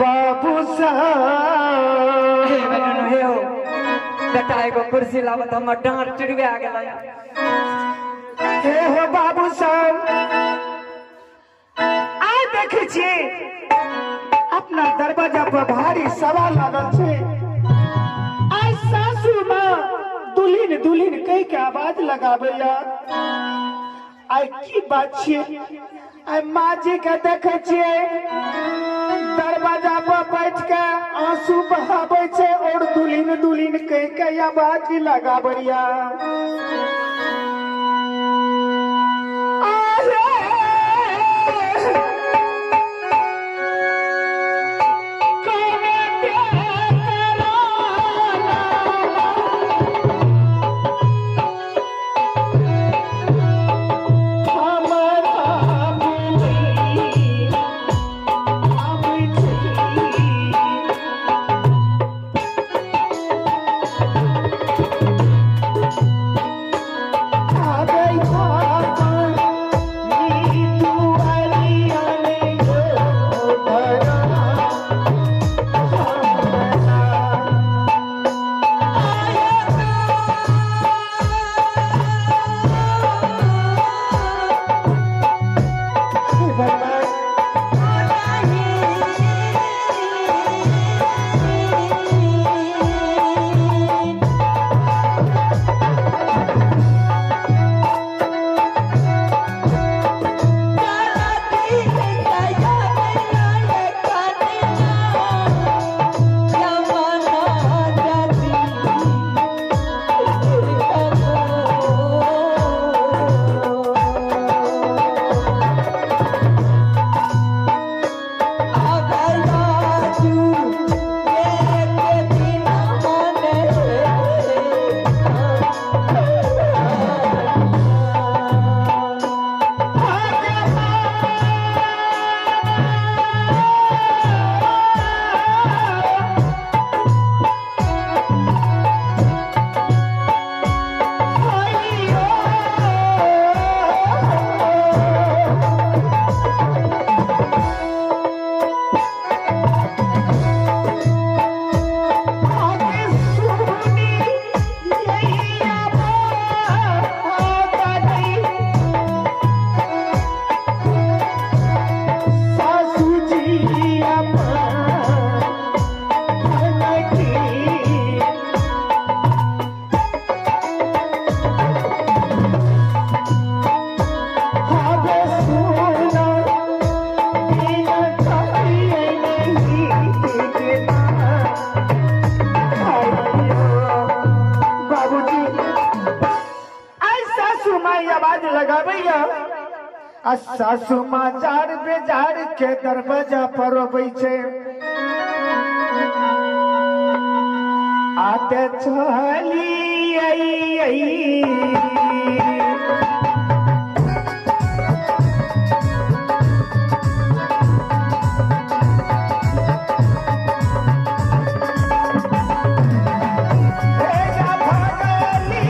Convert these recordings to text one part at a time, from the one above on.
बाबू साहब। हे बेटा हे हो बेटा, एगो कुर्सी लाबत, हमर डांट चुड़बे गेलै। हे हो बाबू साहब, आइ देखै छियै अपना दरवाजा पर भारी सवा लागल छै। आइ सासू माँ दुल्हिन दुल्हिन कहि के आवाज लगाबैया। आइ की बात छियै? आइ माँ जी के देखै छियै दरवाजा पर बैठ के आंसू बहाबै छै और दुल्हिन दुल्हिन कहि के आवाज लगाबैया। आ सासू माँ जार बेजार के दरवाजा पर अबै छै। आते चली आई आई। रानी।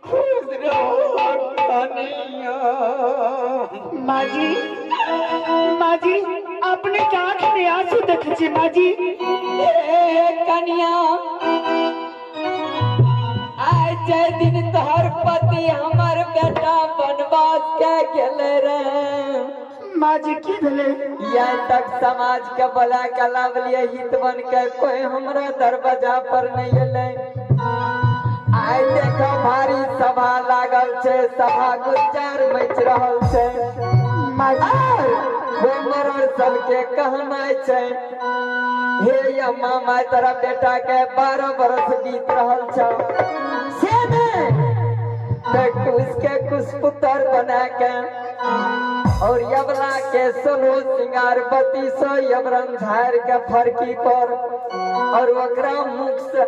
खुश रहो कनिया। माँ जी, माँ जी, अपने के आंख में आंसू देखे छी माँ जी। ए कनिया, आइ जे दिन तोहर पति हमर बेटा वनवास के गेले रहे। माँ जी की भेले? यह तक समाज के बोला के लावलिए हित बन के, कोई हमरा दरवाजा पर नहीं एलै। आइ देखो भारी सभा लागल छै, सभा गुज्जर मच रहल छै। माँ जी ओहि मरड़ सबके कहनाइ छै, हे अम्मा माय, तोरा बेटा के 12 बरस बीत रहल छौ, से नहि तऽ कुश के कुश पुत्र बना के और यवला के सोनो सिंगार 32 यवरन झाड़ के फरकी पर और ओकरा मुख से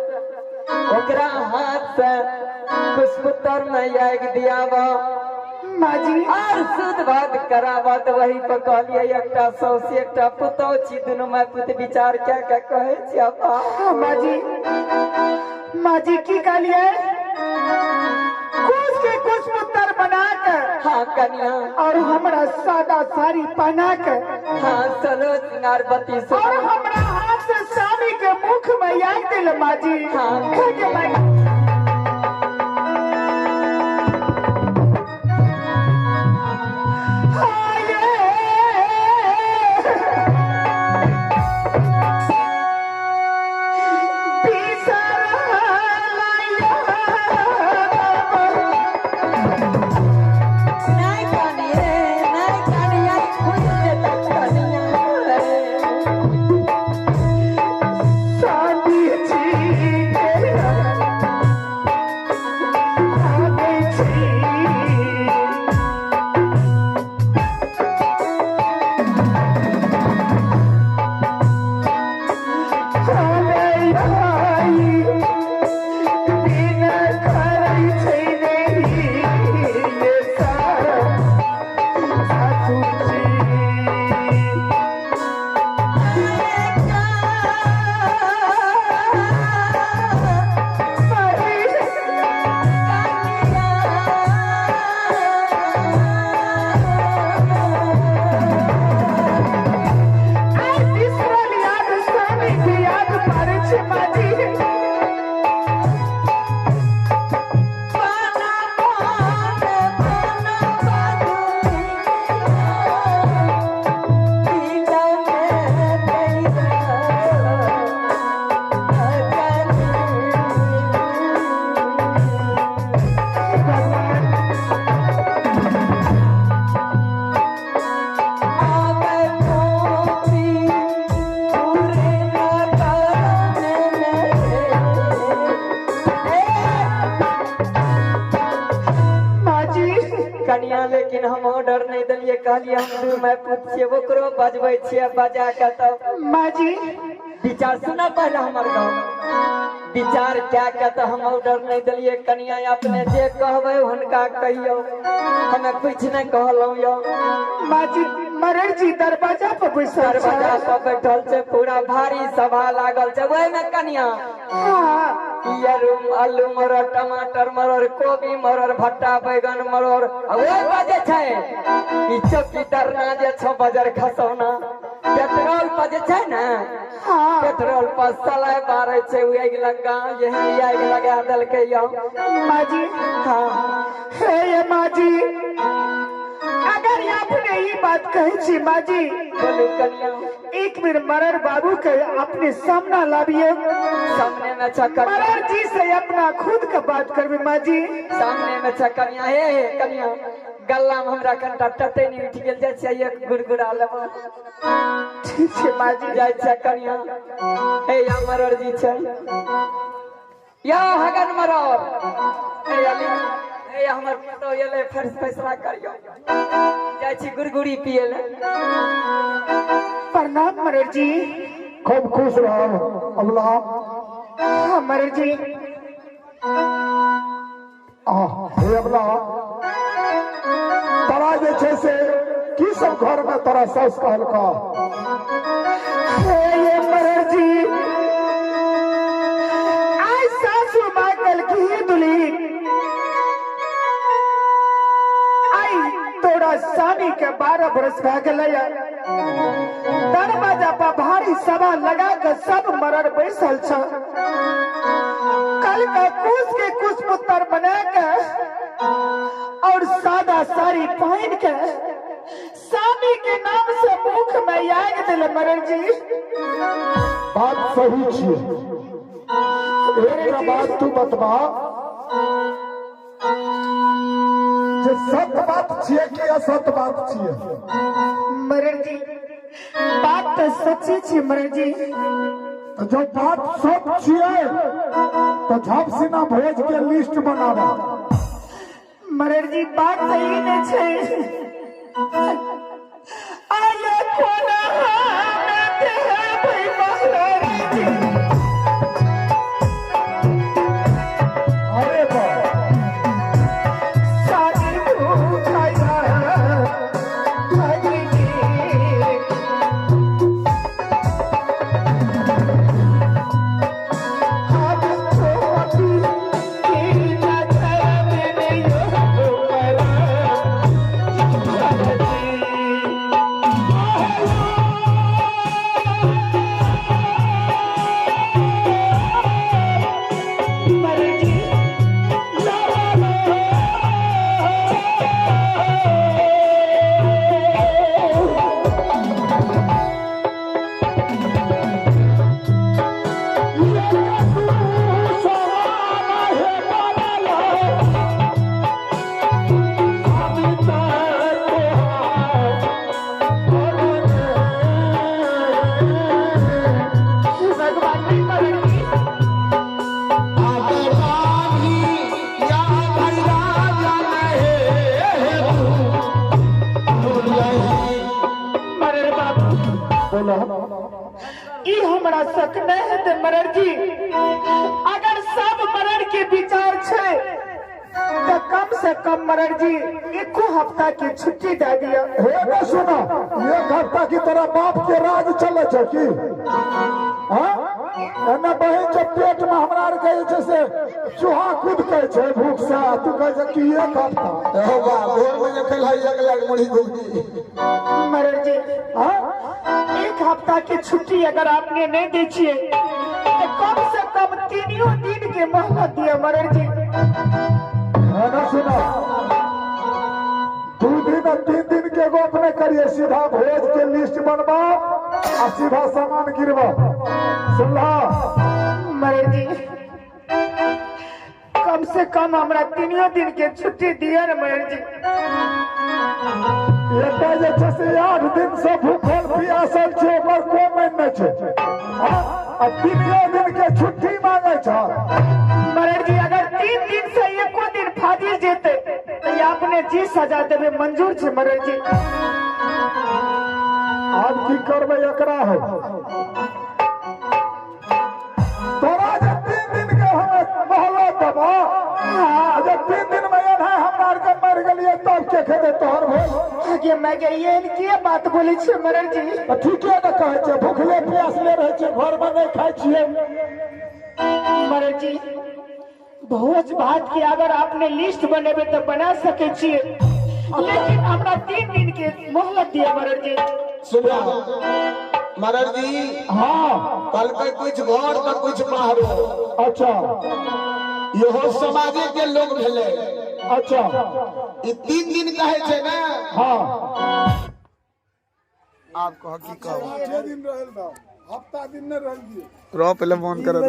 ओकरा हाथ से कुशपुत्र में आगि दियाब माँ जी और शुद्ध भात कराबा। तऽ वही पर कहलियै एकटा सौस एकटा पुतहु छी, दुनू माय पुत विचार कए के कहै छी अब्बा। हाँ, माँ जी, माँ जी की कहलिए? कुश के कुश पुत्र बना के हाँ कनिया, और हमरा सादा साड़ी पहना के हाँ सोनो सिंगार 32 और हमरा हाथ से स्वामी के मुख में आग दिल माँ जी। हाँ। हे के माँ नहीं कनिया, नहीं कनिया, खुश देता कनिया। कनिया, लेकिन हम ऑर्डर नहीं दिलिए, कहलिए हम दू माय पुत छियै, ओकरो बजबै छियै, बजा के तब माँ जी विचार सुना पहले हमर गाँव विचार क्या के तऽ हम ऑर्डर नहीं दिलिए। कनिया अपने जे कहबै हुनका कहियौ, हमे कुछ नहीं कहलहुँ यौ। माँ जी मरड़ जी दरवाजा पर बैसल दरवाजा पर बैठल छै, पूरा भारी सभा लागल छै। ओहिमे कनिया हाँ आलू मरड़, टमाटर मरड़, कोबी मरड़, भट्टा बैगन मरड़, ओहि बजे छै ई चौकी डरना जे छौ बजर खसौना पेट्रोल पर जे छै ने, हाँ पेट्रोल पर सलाइ बारै छै, ओ आगि लगा यही आगि लगा देलकै यौ। माँ जी हाँ हे ये माँ जी, अगर अपने ई बात कहै छी माँ जी, बोलू कनिया, एक बेर मरड़ बाबू के अपने सामना लाबिए। सामने में छ कनिया, मरड़ जी से अपना खुद के बात करबे माँ जी। सामने में छ कनिया, हे हे कनिया, गल्ला में हमरा कनिटा टटे नहीं उठि गेल, जाइ छियै एक गुड़गुड़ा लेबै। ठीक छै माँ जी। जाइ छियै कनिया, हे या मरड़ जी छै, या हगन मरड़, हे अली, हे हमर पुतहु एलै, फेर फैसला करियौ, जाइ छी गुड़गुड़ी पियै लए। प्रणाम मरड़ जी। खूब खुश रहो अबला। हाँ मरड़ जी। हे अबला, तोरा जे छै से की सब घर में तोरा सास कहलका? हे ये मरड़ जी, आइ सासू माँ कहलखिन दुली हमरा सानी के 12 बरस भए गेलै। दरवाजा पर भारी सभा लगा के सब मरर बैसल छ। कल के कुश के कुश पुत्र बना के और सादा साड़ी पहन के सानी के नाम से मुख में याग दिल मरर जी। बात सही छियै। एक बात तू बतबा जे सत्य बात छियै कि असत्य बात छियै? मरर जी बात तो सच्ची छी मरर जी। तो जो बात सच छियै तो झप सिना भोज के लिस्ट बनाबा। मरर जी बात सही नहीं छै। आया कोना हमें देबै मरर जी। अरे बा सारी भूखाया भगनी। हाथ छोटी की नजर में यो मरर जी। मरर जी भगवान नहीं मरर जी। मरर बाबू बोलो। ई हमरा शक नहीं हेतै मरर जी। अगर सब मरर के विचार छै तो कम से कम मरर जी एको हफ्ता के छुट्टी दे दिया। हे न सुनो, एक हफ्ता की तरह बाप के राज चले छै की? हाँ? एने बहिन के पेट में हमरा आर के जे छै से चूहा कूद के छै भूख से, आ तू कहै छै कि एक हफ्ता। एहो बा भोर में जे खेल है 1 लाख मुरही घुघनी। मरर जी हाँ? एक हफ्ता के छुट्टी अगर आपने नहीं दी छियै तो कम से कम 3 दिन के मोहलत दिया मरर जी। हे न सुनो, 2 दिन और 3 दिन के गप नहीं करिए, सीधा भोज के लिस्ट बनवाओ आ सीधा सामान गिरवाओ। सुनला मरर जी कम से कम हमरा 3 दिन के छुट्टी दिया ने मरर जी। एतऽ जे छै से 8 दिन से भूखल पियासल छै, ओकर कोइ मानि नहि छै। आ 3 दिन के छुट्टी मांगे छै। मरर जी अगर 3 दिन से एको दिन फाजिल जेते तो अपने जी सजा देवे मंजूर छै मरर जी। आब की करबै एकरा हो? तोरा जे 3 दिन के हम मोहलत देबो, आ जे 3 दिन में एना हमरा आर के मरि गेलियै तब के खेतै तोहर भोज? आगे मैं के ये की बात बोलै छै मरर जी? तऽ ठीके ने कहै छै, भूखले प्यासले रहै छै, घर में नहि खाइ छियै। मरर जी भोज भात के अगर आपने लिस्ट बनेबे तो बना सके छियै, लेकिन हमरा 3 दिन के मोहलत दिया मरर जी। सुनो मरर जी। हाँ। कल कुछ घर तो कुछ बाहरो। अच्छा। इहो समाजे के लोग भेले। अच्छा। ई 3 दिन कहे छै ना। हाँ। आप कह की कहू? 6 दिन रहल बा, हफ्ता दिन नहीं रहल दिए। रो पहले फोन करे।